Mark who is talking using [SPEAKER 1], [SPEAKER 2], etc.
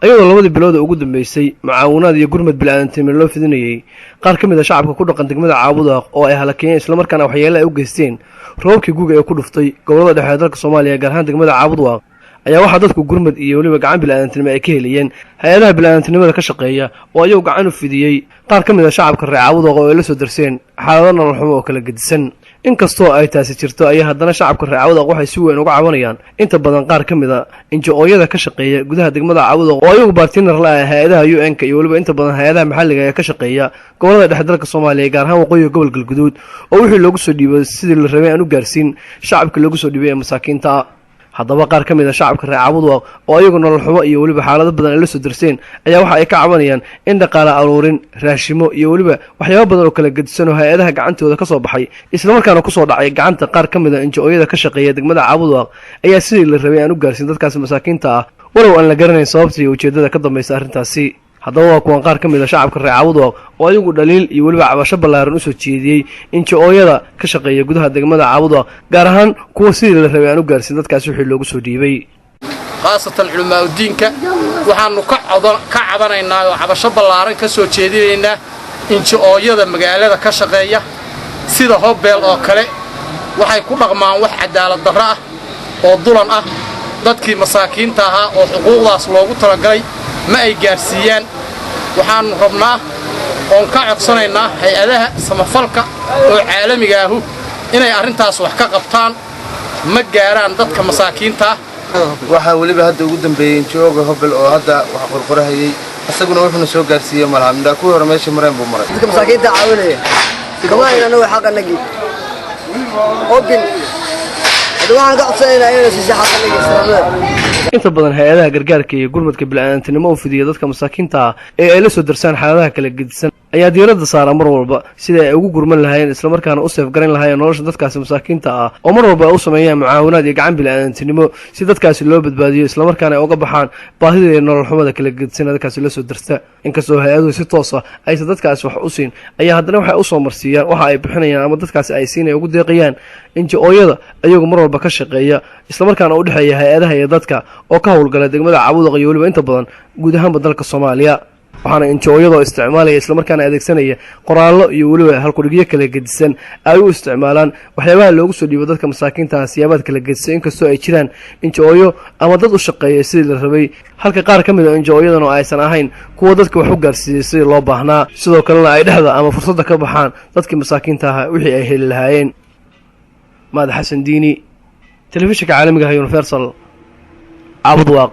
[SPEAKER 1] Ayadoo labadii bilood ee ugu dambeysay mucaawinaad iyo gurmad bilaadantinimo loo fidinayey qaar ka mid a shacabka ku dhaqan degmada Caabudwaaq oo ay halakeeyeen islamarkaana waxyeele ay u geysteen roobabkii guga ee ku dhuftay gobolada dhexe ee dalka Soomaaliya, gaar ahaan degmada Caabudwaaq, ayaa waxaa dadku gurmad iyo weliba gacan bilaadantinimo ay ka heliyeen hay-adaha bilaadantinimada ka shaqeeya oo ayagu gacan u fidiyey qaar ka mid a shacabka reer Caabudwaaq oo ay la soo darseen xaalado nolol xumo oo kala gedisan. Inkastoo ay taasi jirto, ayaa haddana shacabka reer Caabudwaaq waxay si weyn uga cabanayaan inta badan qaar ka mid a NGO-yada ka shaqeeya gudaha degmada Caabudwaaq oo ayagu partner la ah hay-adaha UN-ka iyo weliba inta badan hay-adaha maxalliga ee ka shaqeeya gobolada dhexe dalka Soomaaliya, gaar ahaan waqooyiga gobol Galguduud, oo wixii loogu soo dhiibay sidii la rabay aan u gaarsiin shacabka loogu soo dhiibay ee masaakiinta ah. Haddaba, qaar ka mid a shacabka reer Caabudwaaq oo ayagu nolol xumo iyo weliba xaalado badan ay la soo darseen ayaa waxa ay ka cabanayaan in dhaqaale aruurin, raashimo iyo weliba waxyaabo badan oo kala gedisan oo hay-adaha gacantooda ka soo baxay islamarkaana kusoo dhacay gacanta qaar ka mid a NGO-yada ka shaqeeya degmada Caabudwaaq ayaa sidii la rabay aan u gaarsiin dadkaasi masaakiinta ah, walow aan la garanayn sababta iyo ujeeddada ka dambaysa arrintaasi. Haddaba, waa kuwan qaar ka mid a shacabka reer Caabudwaaq oo ayagu dhaliil iyo weliba cabasho ballaaran usoo jeediyey NGO-yada ka shaqeeya gudaha degmada Caabudwaaq, gaar ahaan kuwa sidii la rabay aan u gaarsiin dadkaasi wixii loogu soo dhiibay.
[SPEAKER 2] Khaasatan culimaauddiinka waxaannu ka cabanaynaa oo cabasho ballaaran ka soo jeedinaynaa NGO-yada magaalada ka shaqeeya sida Hobel oo kale. Waxay ku dhaqmaan wax cadaalad darro ah oo dulan ah. Dadkii masaakiinta ahaa oo xuquuqdaas loogu talagalay ma ay gaarsiiyaan. Waxaannu rabnaa oon ka codsanaynaa hay-adaha samafalka oo caalamiga ahu inay arrintaas wax ka qabtaan. Ma gaaraan dadka masaakiinta ah.
[SPEAKER 3] Waxaa weliba hadda ugu dambeeyey NGO-ga Hobel oo hadda wax qorqorahayey. Isaguna wuxuuna soo gaarsiiyey malaha. Midhaa kuwii hore meesha mareen buu maray.
[SPEAKER 4] Dadka masaakiinta caawinaya kama hayno anagu xaq anagii Hobel. Hadda waxaan ka codsanaynaa inayna siisay xaq anagii islaamada.
[SPEAKER 1] Inta badan hay-adaha gargaarka iyo gurmadka bilaadantinimo u fidiya dadka masaakiinta ah ee ay la soo darsaan xaaladaha kala gedisan ayaa diiradda saara mar walba sidai ay ugu gurman lahaayeen islamarkaana u seefgarayn lahaayeen nolosha dadkaasi masaakiinta ah, oo mar walba ay u sameeyaan mucaawinaad iyo gacan bilaadantinimo si dadkaasi loo badbaadiyo, islamarkaana ay uga baxaan baahida iyo nolol xumada kala gedisan ee dadkaasi la soo darsta. Inkastoo hay-aduhu si toos ah aysan dadkaasi wax u siin, ayaa haddana waxay usoo marsiiyaan waxa ay bixinayaan ama dadkaasi ay siinaya ugu deeqayaan NGO-yada ayagu mar walba ka shaqeeya islamarkaana u dhexeeya hay-adaha iyo dadka oo ka howlgala degmada Caabudaq iyo weliba inta badan guud ahaanba dalka Soomaaliya. Waxaana NGO-yadoo isticmaalaya islamarkaana adeegsanaya qoraallo iyo weliba halkudhigyo kala gedisan ay u isticmaalaan waxyaabaha loogu soo dhiibo dadka masaakiinta ah siyaabaad kala gedisan, inkastoo ay jiraan NGO-yo ama dad u shaqeeya sidii la rabay, halka qaar ka mid a NGO-yadan oo aysan ahayn kuwa dadka wax u gaarsiiyey sidii loo baahnaa, sidoo kalena ay dhexda ama fursadda ka baxaan dadkii masaakiinta ahaa wixii ay heli lahaayeen. Maad Xasan Diini, telefishinka caalamiga ah Universal, Caabudwaaq.